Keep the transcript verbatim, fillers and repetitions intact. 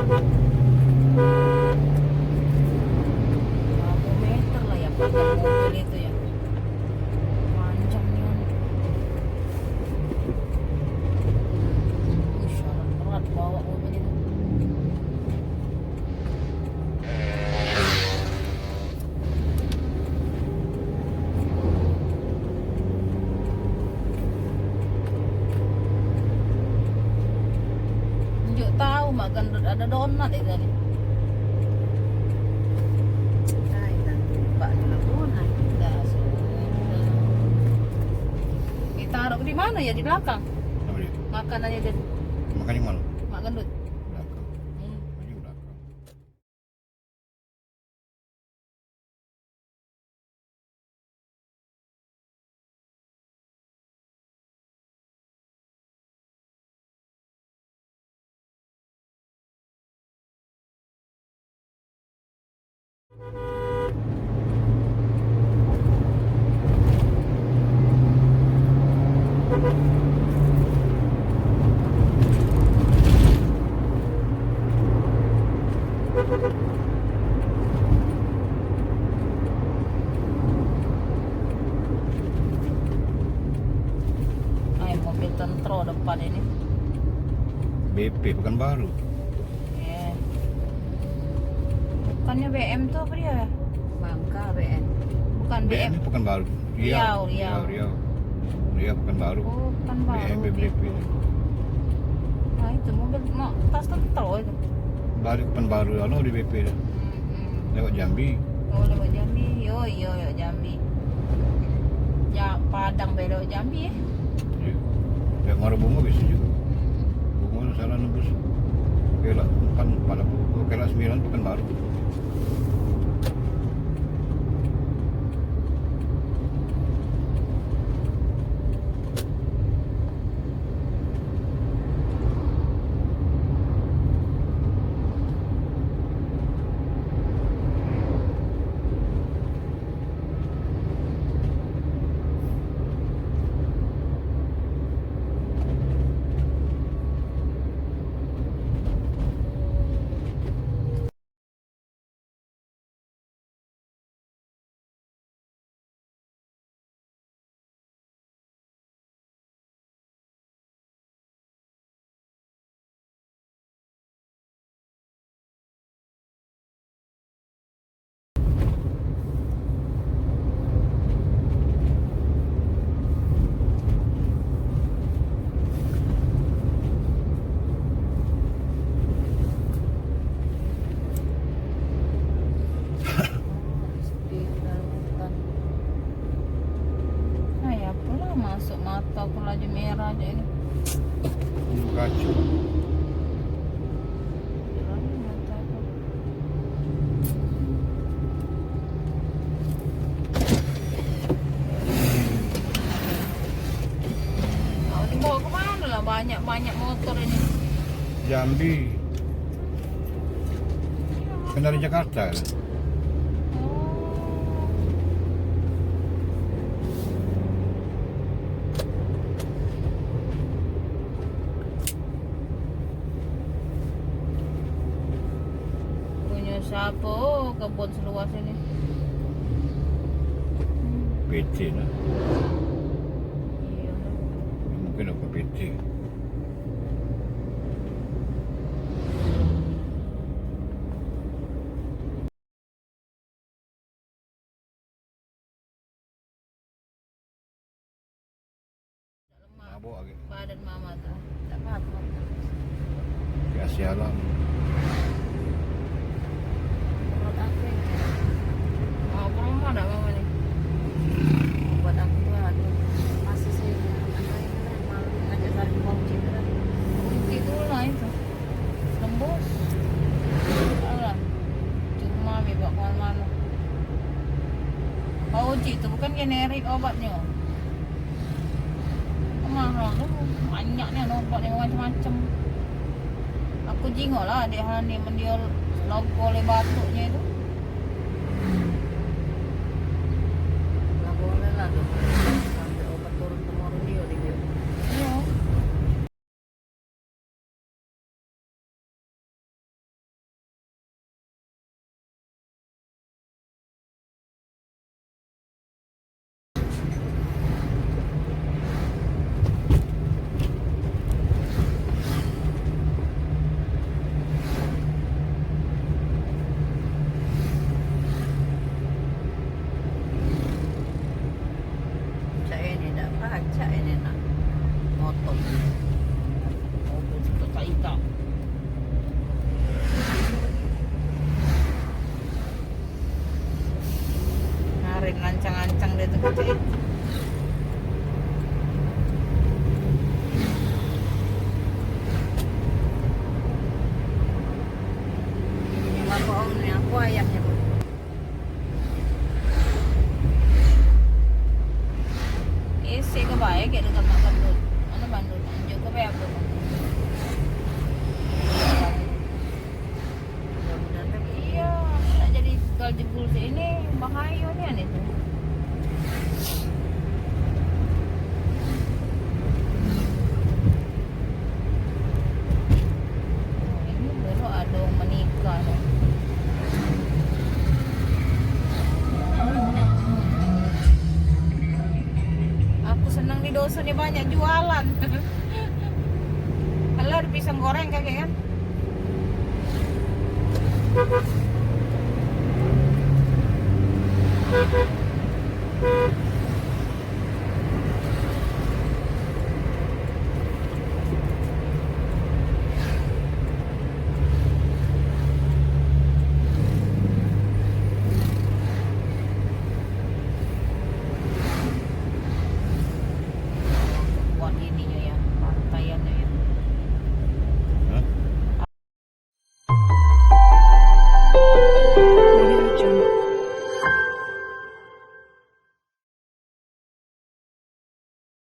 Berapa meter lah ya panjang mobil itu ya. Panjang nian. Wih, syarat berat bawa mobil itu. Njuk tahu mak gendut ada donat itu tadi. Nah, itu buka dulu donat. Dah, sudah. Ditaruh di mana ya? Di belakang? Apa dia? Makanannya tadi. Makan di mana? Mak gendut. Belakang. Hmm. Tadi belakang. Ay, mobil tentara depan ini. B P Pekanbaru. Iya. Bukannya B M tuh apa dia? Bangka B M. Bukan B M. B M Pekanbaru. Riau, Riau, Riau. Riau. Riau Pekanbaru. Oh, Pekanbaru. B M B P P. Nah, itu mobil mau tas tentara itu. Balik Pekanbaru, anu di B P dia. Hmm, hmm. Lewat Jambi. Oh, lewat Jambi. Yo, yo, lewat Jambi. Ya, Padang be lewat Jambi, eh. Iya. Lewat Muara Bungo bisa juga. Hmm. Bungo sana nembus. Oke lah, empat, empat apa? Oke lah, sembilan Pekanbaru. Ay, apalah masuk mata aku laju merah je ni. Kacau. Jerami mata aku. Nak dibawa ke mana lah banyak-banyak motor ini? Jambi. Kan dari Jakarta. Oh. Punyo siapo, oh, kebon seluas ini? P T nah. Iyo. Mungkin apa P T? Mabok lagi. Badan mama tu. Tak apa-apa. Kasih alam. Perut aku ini. Mau ke rumah dak mama ni? Buat aku tu, aduh, masih sih, apa ini lah, malu ngajak saling kunci tu lah. Kunci tu lah itu. Tembus. Alah. Cuma bebak kemana-mana. Pak Uji tu bukan generik obatnyo. Mahal tu. Banyak nian obatnyo macam-macam. Aku jingok lah adik Hani men dio logo oleh batuknyo itu. Lah boleh lah tu. Sampai obat turun temurun dio di dio. Iyo. Ini mah bohong nih, aku ayamnya, Bu. Isi ke bae, kayak dengan makan dulu. Mana bandul? Anjuk ke bae aku. Iya, nak jadi gal jebul sini, bahaya nian itu. Ini baru ada menikah nih. Aku senang di dusun ni banyak jualan. Kalau ada pisang goreng kagek kan?